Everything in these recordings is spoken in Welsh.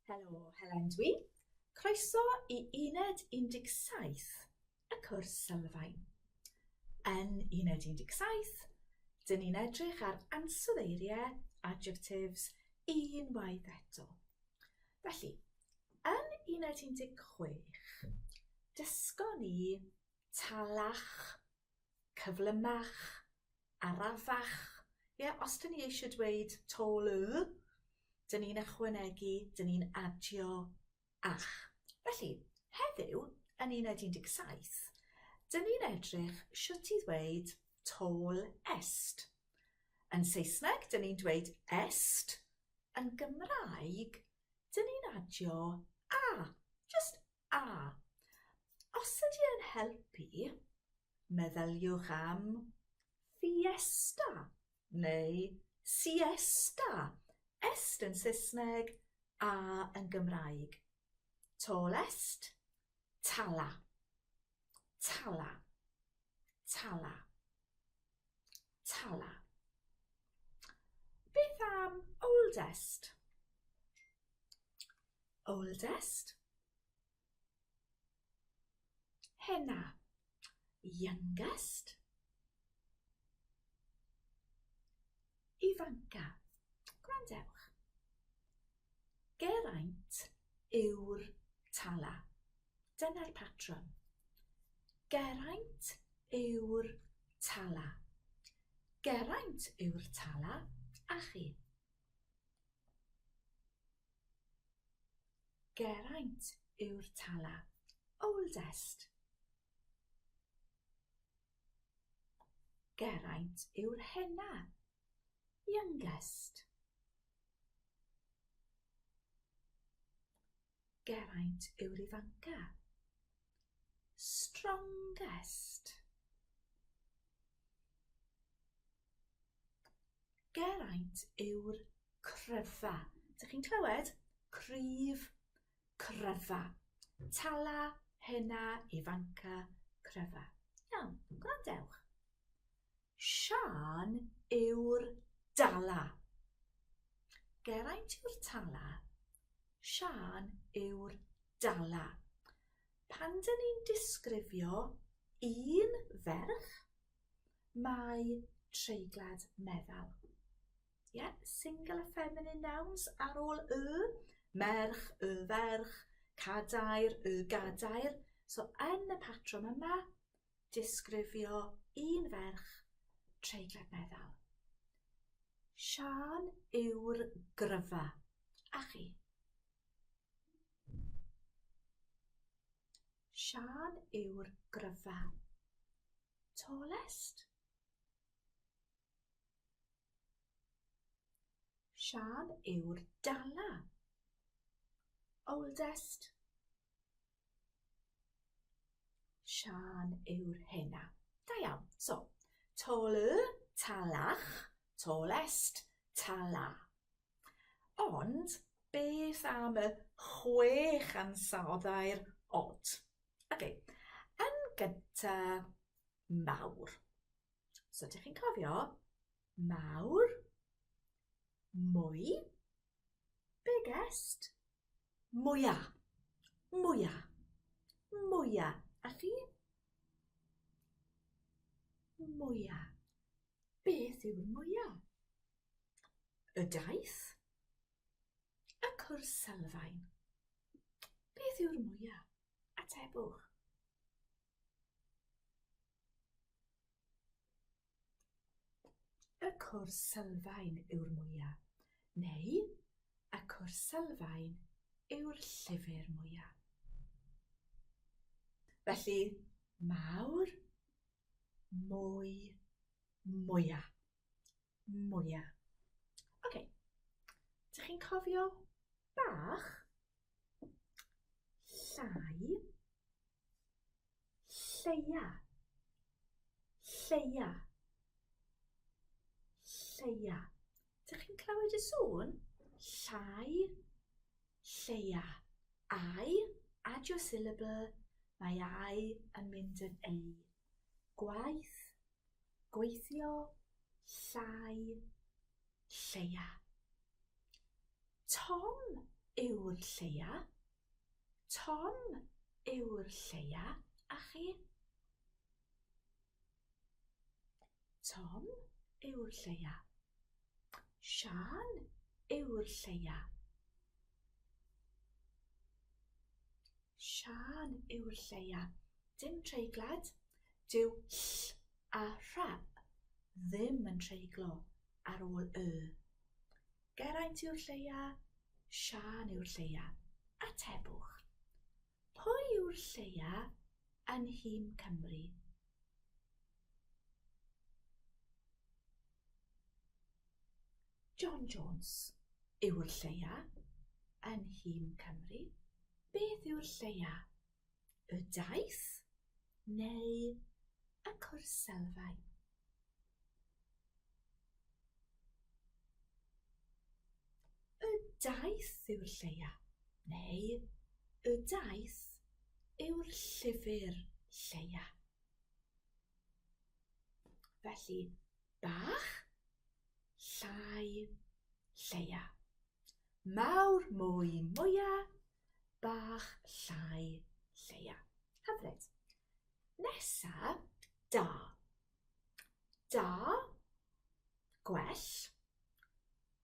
Helo, Helen dwi. Croeso i Uned 17 y cwrs sylfaen. Yn Uned 17, dyn ni'n edrych ar ansoddeiriau, adjectives, unwaith eto. Felly, yn Uned 16, dysgon ni talach, cyflymach, arafach. Ie, os dyn ni eisiau dweud taller, dyn ni'n ychwanegu, dyn ni'n adio ach. Felly, heddiw, yn uned 17, dyn ni'n edrych shwt i ddweud tall est. Yn Saesneg, dyn ni'n dweud est. Yn Gymraeg, dyn ni'n adio a, just a. Os ydy e'n helpu, Meddyliwch am fiesta neu siesta, est yn Saesneg, a yn Gymraeg. Tallest, tala, tala, tala, tala. Beth am oldest? Oldest, Hena. Youngest. Ifanca. Gwrandewch. Geraint yw'r tala. Dyna'r patrwm. Geraint yw'r tala. Geraint yw'r tala, a chi. Geraint yw'r tala. Oldest. Geraint yw'r hena. Youngest. Geraint yw'r ifanca. Strongest. Geraint yw'r cryfa. Dych chi'n clywed? Cryf, cryfa. Tala, hena, ifanca, cryfa. Iawn, gwrandewch. Siân yw'r dala. Geraint yw'r tala, Siân yw'r dala. Pan dyn ni'n disgrifio un ferch, mae treiglad meddal. Yeah, singular feminine nouns ar ôl y, merch, y ferch, cadair, y gadair. So yn y patrwm yma, disgrifio un ferch, treiglad meddal. Siân yw'r gryfa. A chi? Siân yw'r gryfa. Tallest? Siân yw'r dala. Oldest. Siân yw'r hena. Da iawn. So, taller, talach, tallest, tala. Ond, beth am y chwech ansoddair od? Ok, yn gynta, mawr. So, ydych chi'n cofio? Mawr, mwy, biggest, mwya, mwya, mwya. A chi? Mwya. Beth yw'r mwya? Y daith? Y cwrs sylfaen? Beth yw'r mwya? Atebwch. Y cwrs sylfaen yw'r mwya, neu y cwrs sylfaen yw'r llyfr mwya. Felly, mawr, mwy, mwya, mwya. Oce, okay. Dych chi'n cofio bach, llai, Lleia. Lleia. Lleia. Dych chi'n clywed y sŵn? Llai. Lleia. I, add your syllable, mae I yn mynd yn ei. Gwaith, gweithio, llai, lleia. Tom yw'r lleia. Tom yw'r lleia. A chi? Tom yw'r lleia. Siân yw'r lleia. Siân yw'r lleia. Dim treiglad. Dyw ll a rha ddim yn treiglo ar ôl y. Geraint yw'r lleia, Siân yw'r lleia. Atebwch. Pwy yw'r lleia yn nhîm Cymru? John Jones yw'r lleia yn nhîm Cymru. Beth yw'r lleia? Y daith neu y cwrs sylfaen? Y daith yw'r lleia, neu y daith yw'r llyfr lleia. Felly, bach, llai, lleia. Mawr, mwy, mwya, bach, llai, lleia. Hyfryd. Nesa, da. Da, gwell,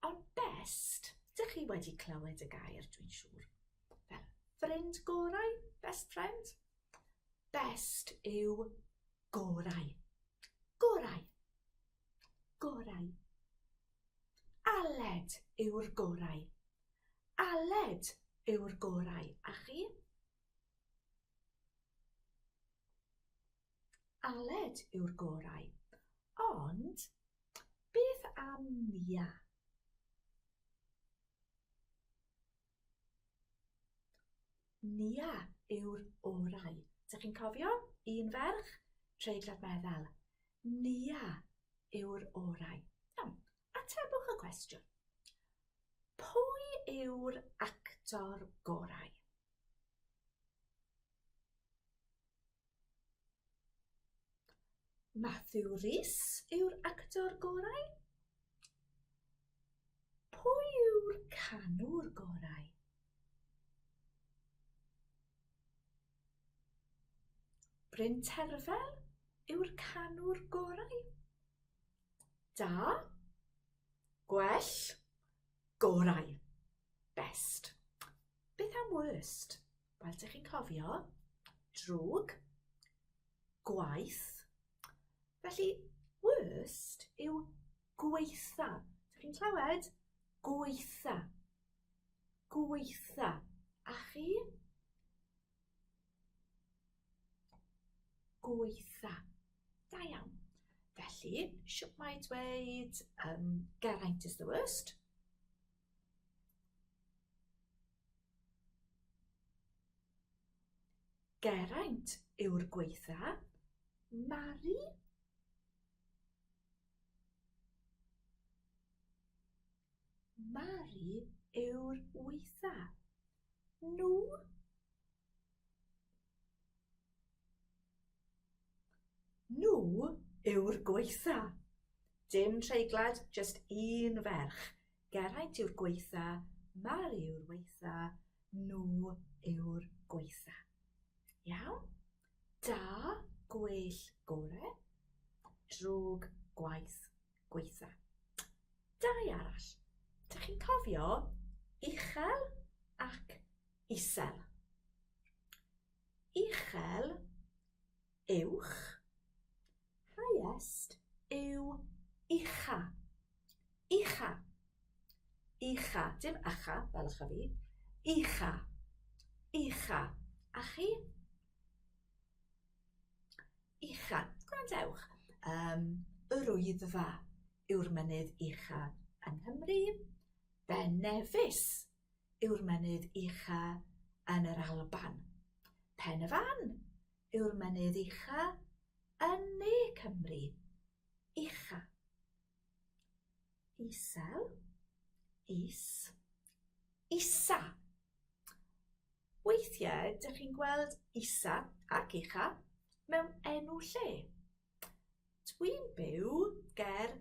ond best, dych chi wedi clywed y gair, dwi'n siŵr. Fel ffrind gorau, best friend. Best yw gorau. Gorau. Gorau. Aled yw'r gorau. Aled yw'r gorau. A chi? Aled yw'r gorau. Ond beth am Nia? Nia yw'r orau. Dych chi'n cofio? Un ferch, treiglad meddal. Nia yw'r orau. Iawn, atebwch y cwestiwn. Pwy yw'r actor gorau? Matthew Rhys yw'r actor gorau? Pwy yw'r canwr gorau? Bryn Terfel yw'r canwr gorau? Da, gwell, gorau. Best. Beth am worst? Wel, dych chi'n cofio, drwg, gwaith. Felly, worst yw gweitha. Dych chi'n clywed? Gweitha. Gweitha. A chi? Gweitha. Da iawn. Felly, shwt mae dweud um, Geraint is the worst? Geraint yw'r gweitha. Mari? Mari yw'r weitha. Nhw? Nhw yw'r gwaetha. Dim treiglad, jyst un ferch. Geraint yw'r gwaetha, Mari yw'r waetha, nhw yw'r gwaetha. Iawn? Da, gwell, gore. Drwg, gwaith, gwaetha. Dau arall. Dych chi'n cofio uchel ac isel? Uchel, uwch, highest yw ucha. Ucha. Ucha. Dim acha, fel acha fi. Ucha. Ucha. A chi? Ucha. Gwrandewch. Um, yr Wyddfa yw'r mynydd ucha yng Nghymru. Ben Nevis yw'r mynydd ucha yn yr Alban. Pen y Fan yw'r mynydd ucha yn Ne Cymru. Ucha. Isel, is, isa. Weithiau, dych chi'n gweld isa ac ucha mewn enw lle. Dwi'n byw ger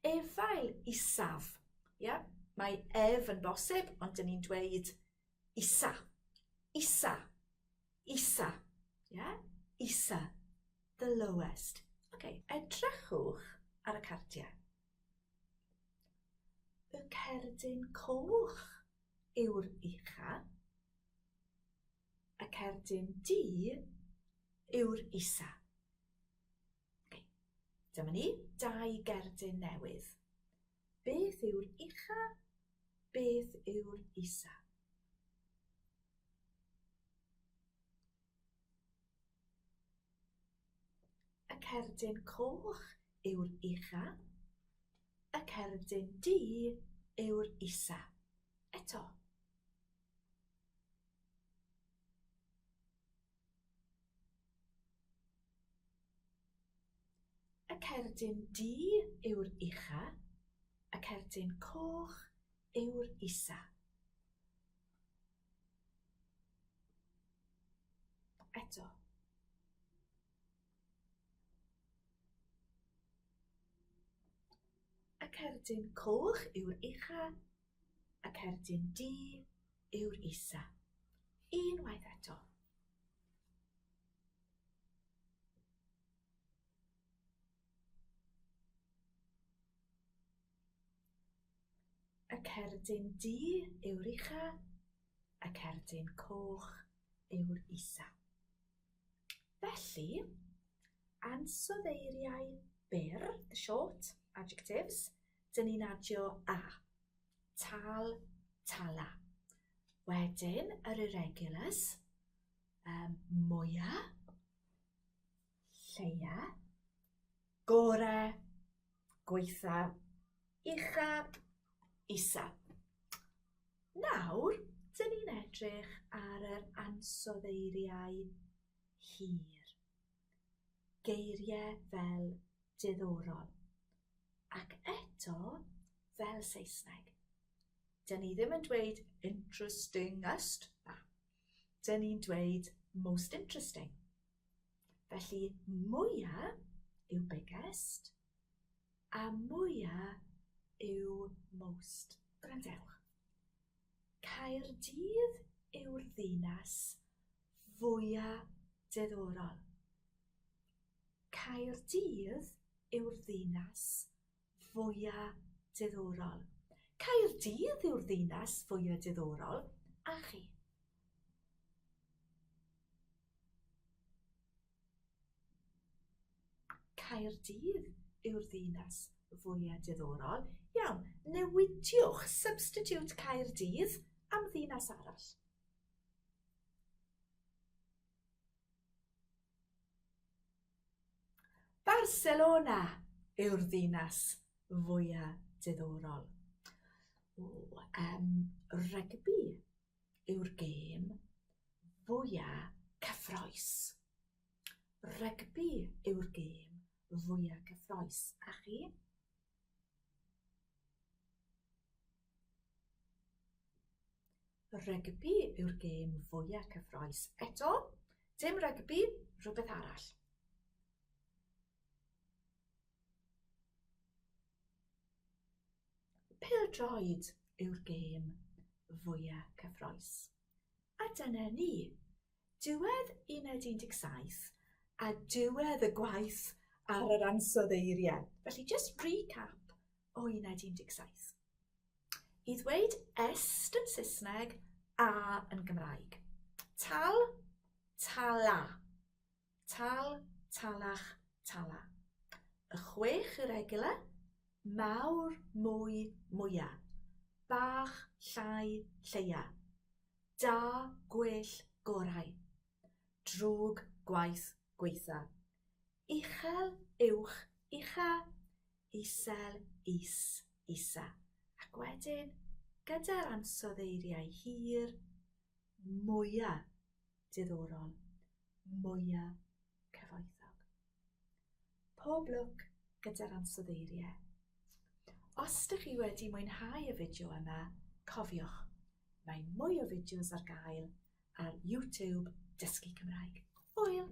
Efail Isaf. Ia, mae ef yn bosib, ond dyn ni'n dweud Isa. Isa. Isa. Yeah? Isa. The lowest. OK, edrychwch ar y cardiau. Y cerdyn coch yw'r ucha. Y cerdyn du yw'r isa. Okay. Dyma ni, dau gerdyn newydd. Beth yw'r ucha? Beth yw'r isa? Y cerdyn coch yw'r ucha. Y cerdyn du yw'r isa. Eto. Y cerdyn du yw'r ucha. Y cerdyn coch yw'r isa. Eto. Y cerdyn coch yw'r ucha, y cerdyn du yw'r isa. Unwaith eto. Y cerdyn du yw'r ucha, y cerdyn coch yw'r isa. Felly, ansoddeiriau byr, the short adjectives, dyn ni'n adio a. Tal, tala. Wedyn, yr irregulars, um, mwya, lleia, gore, gweitha, ucha, isa. Nawr, dyn ni'n edrych ar yr ansoddeiriau hir. Geiriau fel diddorol. Ac eto, fel Saesneg. Dyn ni ddim yn dweud interestingest, na. Dyn ni'n dweud most interesting. Felly, mwya yw biggest a mwya yw most. Gwrandewch. Caerdydd yw'r ddinas fwya diddorol. Caerdydd yw'r ddinas fwya diddorol. Caerdydd yw'r ddinas fwya diddorol. A chi? Caerdydd yw'r ddinas fwyaf diddorol. Iawn, newidiwch, substitute Caerdydd am ddinas arall. Barcelona yw'r ddinas fwyaf diddorol. O, um, rygbi yw'r gêm fwya cyffrous. Rygbi yw'r gêm fwya cyffrous. A chi? Rygbi yw'r gêm fwya cyffrous. Eto, dim rygbi, rhywbeth arall. Pêl-droed yw'r gêm fwya cyffrous. A dyna ni. Diwedd uned 17 a diwedd y gwaith ar yr ansoddeiriau. Felly just recap o uned 17. I ddweud est yn Saesneg a yn Gymraeg. Tal, tala. Tal, talach, tala. Y chwech irregular, mawr, mwy, mwya. Bach, llai, lleia. Da, gwell, gorau. Drwg, gwaeth, gweitha. Uchel, uwch, ucha. Isel, is, isa. Ac wedyn, gyda'r ansoddeiriau hir, mwya diddorol, mwya cyfoethog. Pob lwc gyda'r ansoddeiriau. Os ydych chi wedi mwynhau y fideo yma, cofiwch, mae mwy o fideos ar gael ar YouTube Dysgu Cymraeg. Hwyl!